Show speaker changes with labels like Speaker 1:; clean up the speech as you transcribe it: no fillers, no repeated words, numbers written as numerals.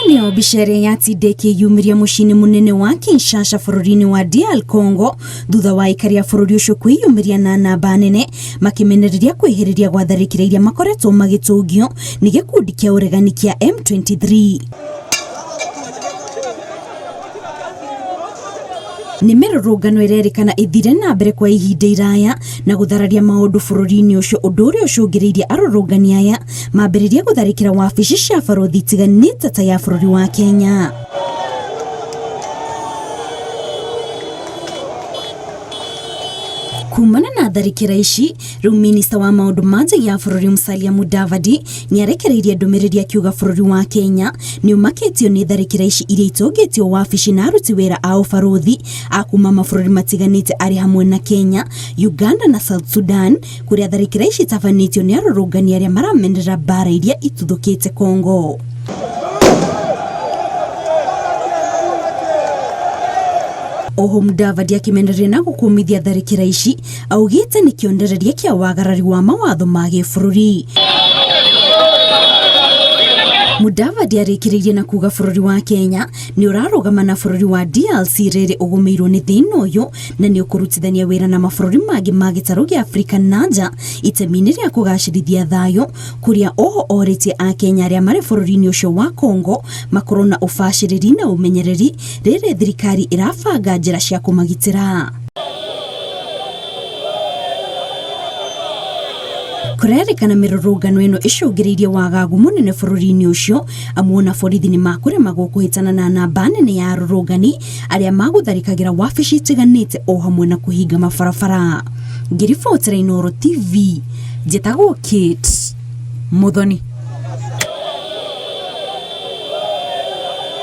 Speaker 1: Ĩno nĩyo mbica ĩrĩa yatinda ĩkĩyumĩria mũciĩ-inĩ mũnene wa Kinshasa bũrũri-inĩ wa DR Congo thutha wa aikari a bũrũri ũcio kwĩyumĩria na namba nene makĩmenereria kwĩhĩrĩria gwa tharĩkĩra iria makoretwo magĩtũngio nĩ gĩkundi kĩa ũregani kĩa M23. Nĩ mĩrũrũngano ĩrerĩkana ĩthire na mbere kwa ihinda iraya na gũthararia maũndũ bũrũri-inĩ ũcio, ũndũ ũrĩa ũcũngĩrĩirie arũrũngani aya mambĩrĩrie gũtharĩkĩra wabici cia barũthi itiganĩte ta ya bũrũri wa Kenya. Kumana na tharĩkĩra ici, rĩu minista wa maũndũ ma nja ya bũrũri Musalia Mudavadi nĩarekereirie ndũmĩrĩri akiuga bũrũri wa Kenya nĩũmakĩtio nĩ tharĩkĩra ici iria itũngĩtio wabici na aruti wĩra a ũbarũthi a kuma mabũrũri matiganĩte arĩ hamwe na Kenya, Uganda na South Sudan, kũrĩa tharĩkĩra ici itabanĩtio nĩ arũrũngani arĩa maramenerera mbara iria ituthũkĩte Congo. Oho Mudavadi akĩmenereria na gũkũmithia tharĩkĩra ici augĩte nĩ kĩonereria kĩa wagarari wa mawatho ma gĩbũrũri. Mudavadi arĩkĩrĩirie na kuga bũrũri wa Kenya nĩ ũrarũgama na bũrũri wa DRC rĩrĩ ũgũmĩirwo nĩ thĩna ũyũ na nĩ ũkũrutithania wĩra na mabũrũri mangĩ ma gĩtarũ gĩa Afrika na nja itemi-inĩ rĩa kũgacĩrithia thayũ kũrĩa oho orĩtie Akenya arĩa marĩ bũrũri-inĩ ũcio wa Congo makorwo na ũbacĩrĩri na ũmenyereri rĩrĩ thirikari ĩrabanga njĩra cia kũmagitĩra. Kũrerĩkana mĩrũrũngano ĩno ĩcũngĩrĩirie wagagu mũnene bũrũri-inĩ ũcio amu ona borithi nĩ makũremagwo kũhĩtana na namba nene ya arũrũngani arĩa magũtharĩkagĩra wabici itiganĩte o hamwe na kũhinga mabarabara. Ngĩribotera Inooro TV, njĩtagwo Kate Muthoni.